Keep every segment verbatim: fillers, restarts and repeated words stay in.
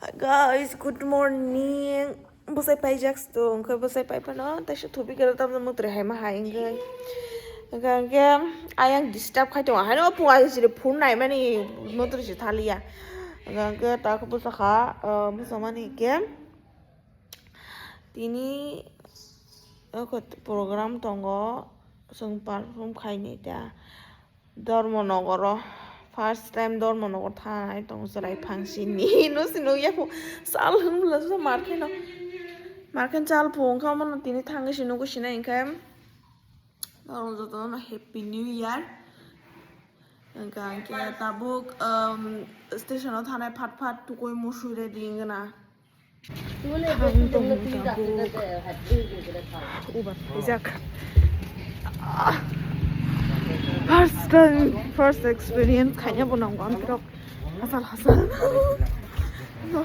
Guys, good morning. Bwsai paijak sto, hwnkhe bwsai pai phano taisa thupi khe tamjak mutri hai ma hai hwnkhe. Hwnkhe hwnkhe ayang disturb khai tongo. Haino phung aisiri phone naimani mutri se thaliya. Hwnkhe hwnkhe ta khe bwsa kha, ah, bwsa mani hwnkhe tini o khe program tongo, chwng perform khaini ta. Dharmanagar o first time Dharmanagar thanai tong chwrai phang sini no sino yaku sal hwn bwla sa markhe no markhe chal phung kha mano tini thangwi sino ko sinai hwnkhe norok joto no happy new year hwnkha hwnkhe tabuk um, station o thanai phat phat tukui musui ready wngna. Ang tong jago. Ubat pijak. First time, first experience khaina bo nang ang trok. Hasal hasal. No.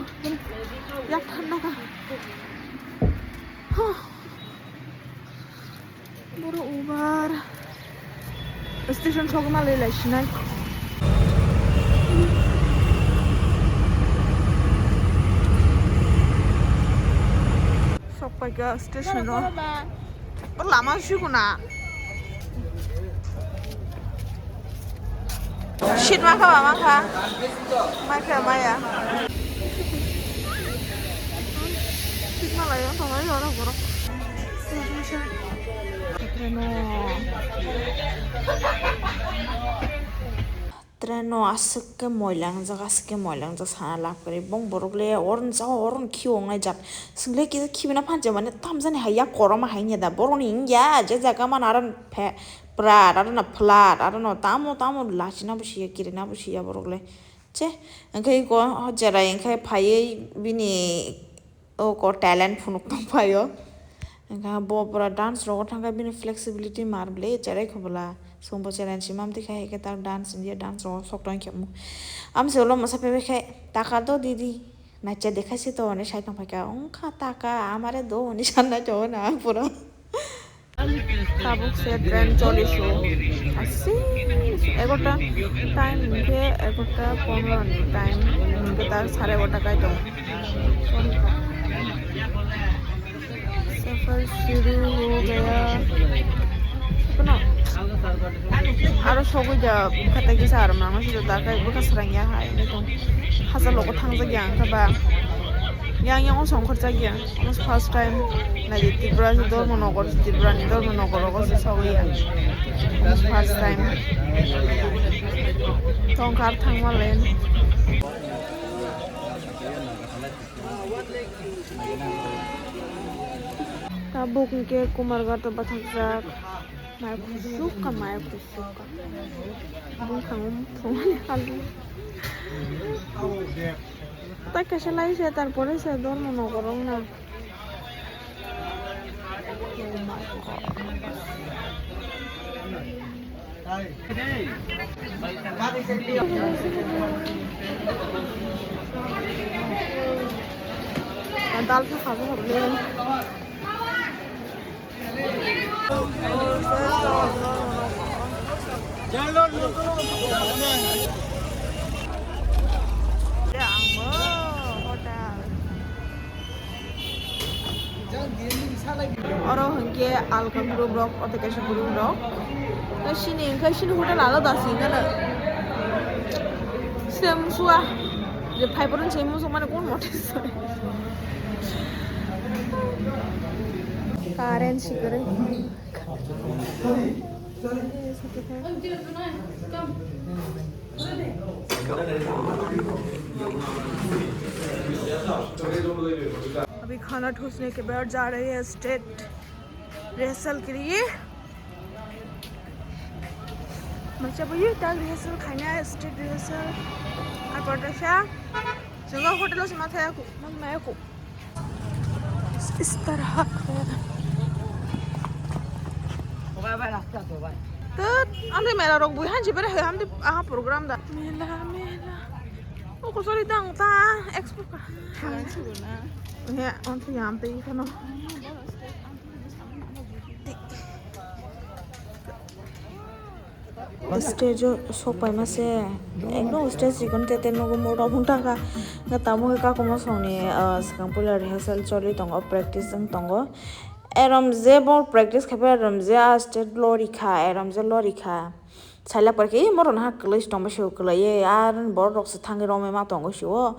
Yak thanda ka. Huh. Boro ubar. Station sogwi malai lai sinai. Sok paikha station o. O lama sikuna. Seat makha ba makha. Makha maya. Seat malai o thangwi oro borok. Train o. Train o aswk khe moila wngjak, aswk khe moila wngjak sana lab kwrwi. Bong borok le oroni jagao oroni khiwi wngnai jat. Swng le kisa khibi na phan se mane tamjani hai yak koroma hai wngya da. Borokni wngya je jaga mano aro phe-, prat, aro no plat, aro no tamo tamo lachina bo siya, kirina bo siya borok le. Che, hwnkhe iko o cherai hwnkhe phaiwi bini oko talent phunuk tong phaio. Hwnkhe bo pura dance rogo thangkhe bini flexibility mar bwle cherai kho bwla. Chwngbo cherai sima amtwi khai hai khe ta dance India dance rogo sok tong khe. Amse ulo mwsa phaibai khe taka do didi. Nacha dekhase to hwnwi sai tong phaikha. Wngkha taka amare do hwnwi sanai tongo na ang pura. Tabuk se train cholisu. Asi, egarota time hwnkhe egarota pondro ni time hwnkhe ta sare egarota kai tongo. Safar shuru ho gaya. Kono aro sogwi da bwkha tei kisa aro mangno sida da kai bwkha srang ya hai ni tong. Hasa logo thangjak ya wngkha ba. Yang yang o songkhor jak ya. Omo first time naidi Tripura se Dharmanagar, Tripura ni Dharmanagar rogo se sogwi ya. Omo first time. Tongkha ar thangma le. Tabuk hwnkhe Kumarghat o bathakjak. Mai kusuk ka, mai kusuk ka. Bwkhang thumani hali. Tai kaisa lai se, tarpore se Dharmanagar wng na. Oh my God. Dal sa khabu hobli. Oro hwnkhe alka group rok, o tei kaisa group rok. Sini hwnkhe sini hotel alada se hwnkhe na. Sem sua. Je phai borok se musuk mani kon mote sai. Current sikare. अभी खाना ठूसने के बाद जा रहे हैं stage rehearsal के लिए। Macam apa ya, tak rehearsal khaina, stage rehearsal. Apa dah sih? Jangan hotel lo sih mata aku, mata aku. Is tarah hai. Tut, amri mela rok bui hanji bere hai, amri aha program da. Mela, mela. Oh, ko sorry dang ta, expo ka. Ya, onto yam te ikano. Stage o sok paima se, ekdom stage chikon tete nogo mura mung taka. Nga tamo khe kakuma songni, ah, swkang puila rehearsal choli tongo, practice wng tongo. Erom je bo practice khai pai, erom je a stage lori kha, erom je lori kha. Sailak pai khe, "Ih, moro naha kwlwi se tongma se kwlwi ye, ar borok rok se thangwi romwi ma tongo se o."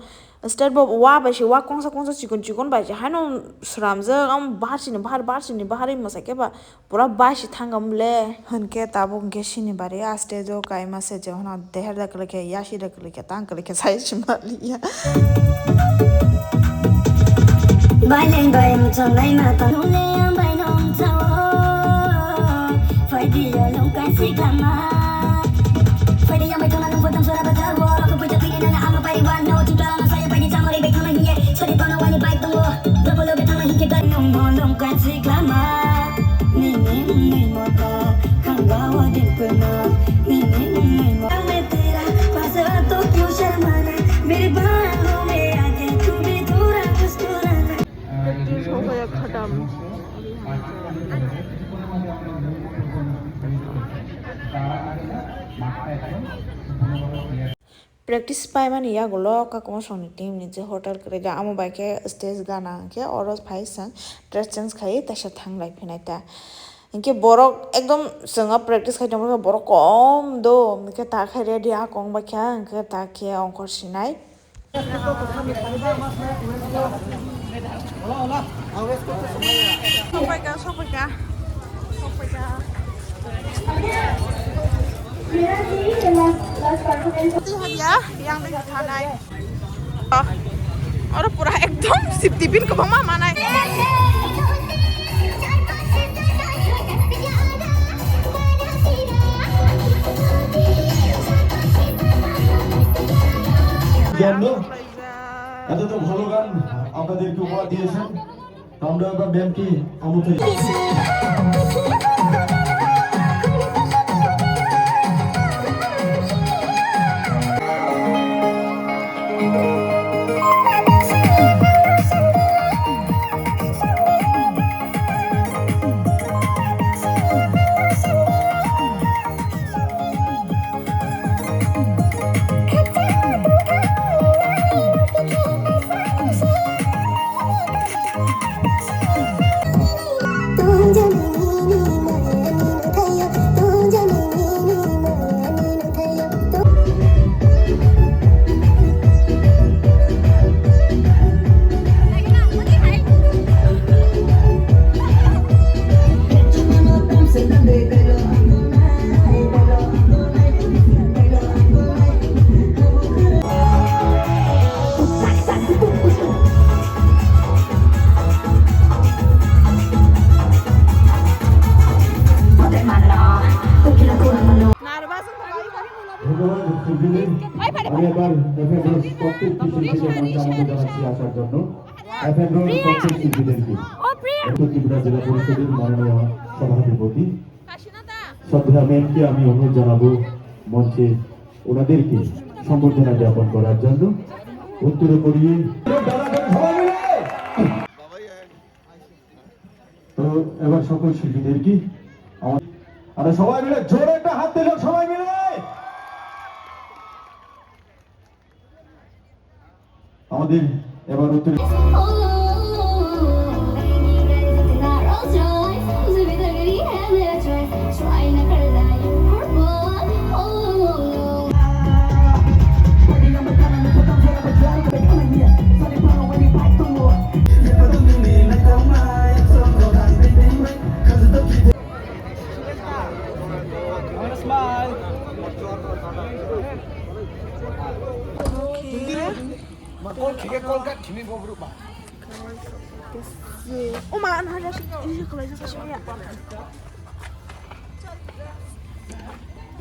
Stage bo wa bai se wa kongsa kongsa chikon chikon bai se haino sramjak, am bahar sini bahar, bahar sini bahar wngma sai khe ba pura bai se thangam le. Hwnkhe tabuk hwnkhe sini bari a stage o kaima se je hono deher da kwlwi khe yasi da kwlwi khe tang kwlwi khe sai se ma liya. Bai leng bai muchung nai ma tong. Nung le ang bai nung chao. Fai di yo lung kai si kama. Fai di yang bai tong na nung bodang sora ba tao. Ko bai jati ni na ama bai wan no ching tang na saya bai di chamo re bai tong na hiye. Sari tong na wani bai tong wo. Lo bo lo bai tong na hiye bai. Nung mo lung kai si kama. Ni ni ni mo ta. Kang ga wa din pe na. Ni ni ni mo. Ang me tera. Pasa to kyun sharmana. Mere baangon mein aake tu bhi thoda muskurana. Practice ho gaya khatam. Practice paimani yagulo kakuma songni team ni je hotel kwrwi da, amo bai khe stage gana hwnkhe oro phai chwng dress change khai teisa thanglai phinai ta. Hinkhe borok ekdom chwng o practice khai tongma khe borok kom do, hinkhe ta khe ready a kong bai kha, hinkhe ta khe ongkhor sinai. Sokpaika, sokpaika, sokpaika. Twi habya, yang twi thanai. Oh, oro pura ekdom sip tipin kwbangma manai. জন্য এতটা ভালো গান আপনাদেরকে উপহার দিয়েছেন। আমরা এবার ম্যামকে আমন্ত্রণ ধন্যবাদ শিল্পীদের। আমি এবার এফএম রোজ প্রত্যেক শিল্পীকে মঞ্চে আমন্ত্রণ জানাচ্ছি আসার জন্য। এফএম রোজ প্রত্যেক শিল্পীদেরকে উত্তর ত্রিপুরা জেলা পরিষদের মাননীয় সভাধিপতি শ্রদ্ধা ম্যামকে আমি অনুরোধ জানাবো মঞ্চে ওনাদেরকে সম্বর্ধনা জ্ঞাপন করার জন্য। উত্তরে পড়িয়ে তো এবার সকল শিল্পীদেরকে আমার, আরে সবাই মিলে জোরে একটা হাত দিল সবাই মিলে। আমাদের এবার উত্তরে Ma call khike call cut khimi bo bru ba. O ma, ano hanya si, ini kalau itu kasih ya.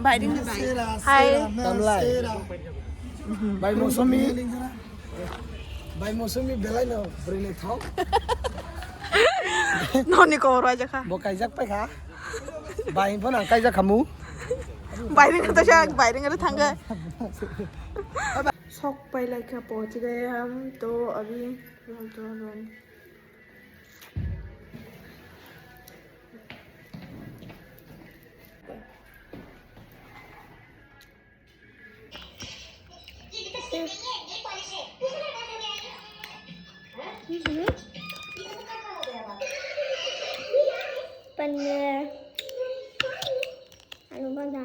Bai ding bai. Hai. Tamlai. Bai Mosumi. Bai Mosumi belai no beri le thau. Noni ko roi jakha. Bo kaijak pai kha. Bai bo nang kaijak khamu. Bai ding to sa, bai ding to thangga. Sok pai lai kha pahunch gaye hum to abhi. Rom, rom, rom. Paneer. Alu bhaja.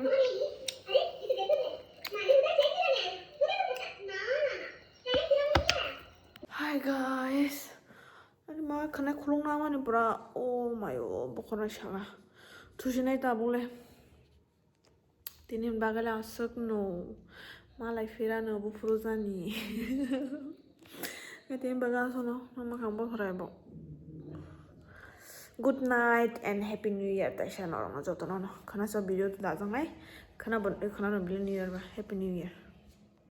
Hi guys. Ani ma khana khulung na mani pura, oh my, oh, bokora saka. Thusinai tabuk le. Tini bagala aswk no. Malai phira no buphuru jani. Tini baga sono nama khang bokora bo. Good night and happy new year taisa norok jotono no. Khana so video to dajangai. Khana bon khana no new year ba, happy new year.